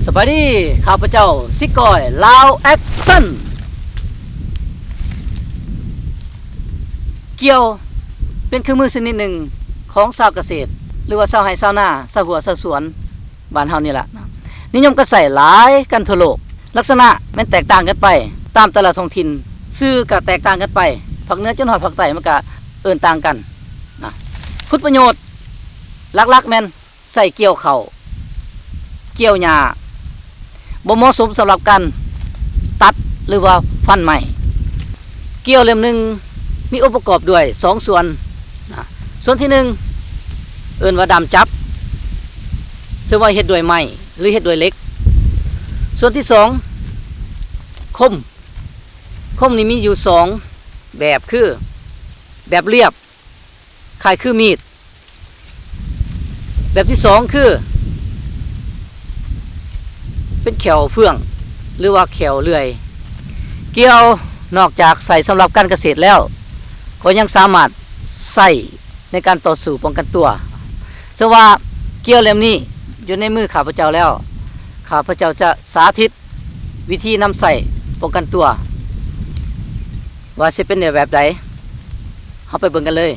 ສະບາຍດີ ຂ້າພະເຈົ້າ ຊິກອຍ ລາວແອັກຊັນ. ກ່ຽວເປັນເຄື່ອງມືຊະນິດໜຶ່ງຂອງຊາວກະເສດ ຫຼືວ່າຊາວໄຮ່ຊາວນາ ຊາວຮົ້ວຊາວສວນບ້ານເຮົານີ້ລະ ນິຍົມກັນໃຊ້ຫຼາຍກັນທົ່ວໂລກ. ລັກສະນະແມ່ນແຕກຕ່າງກັນໄປຕາມແຕ່ລະທ້ອງຖິ່ນ, ຊື່ກະແຕກຕ່າງກັນໄປ, ພາກເໜືອຈົນຮອດພາກໃຕ້ມັນກະເອີ້ນຕ່າງກັນນະ. ຄຸນປະໂຫຍດຫຼັກໆແມ່ນ ໃຊ້ກ່ຽວເຂົ້າ, ກ່ຽວຫຍ້າ, ບໍ່ເໝາະສົມສຳລັບການຕັດ ຫຼືວ່າຟັນໄມ້. ກ່ຽວເຫຼັ້ມໜຶ່ງມີອົງປະກອບດ້ວຍສອງສ່ວນນະ. ສ່ວນທີໜຶ່ງເອີ້ນວ່າດ້າມຈັບ, ເຊິ່ງວ່າເຮັດດ້ວຍໄມ້ ຫຼືເຮັດດ້ວຍເຫຼັກ. ສ່ວນທີສອງ ຄົມ, ຄົມນີ້ມີຢູ່ສອງແບບ ຄືແບບລຽບ ຄ້າຍຄືມີດ. ແບບທີສອງຄືເປັນແຂ້ວເຟືອງ ຫຼືວ່າແຂ້ວເລື່ອຍ. ກ່ຽວນອກຈາກໃຊ້ສຳລັບການກະເສດແລ້ວ ກໍຍັງສາມາດໃຊ້ໃນການຕໍ່ສູ້ປ້ອງກັນຕົວ. ເຊິ່ງວ່າກ່ຽວເຫຼັ້ມນີ້ຢູ່ໃນມືຂ້າພະເຈົ້າແລ້ວ, ຂ້າພະເຈົ້າຈະສາທິດ ວິທີນຳໃຊ້ປ້ອງກັນຕົວ ວ່າຊິເປັນແບບໃດ, ເຮົາໄປເບິ່ງກັນເລີຍ.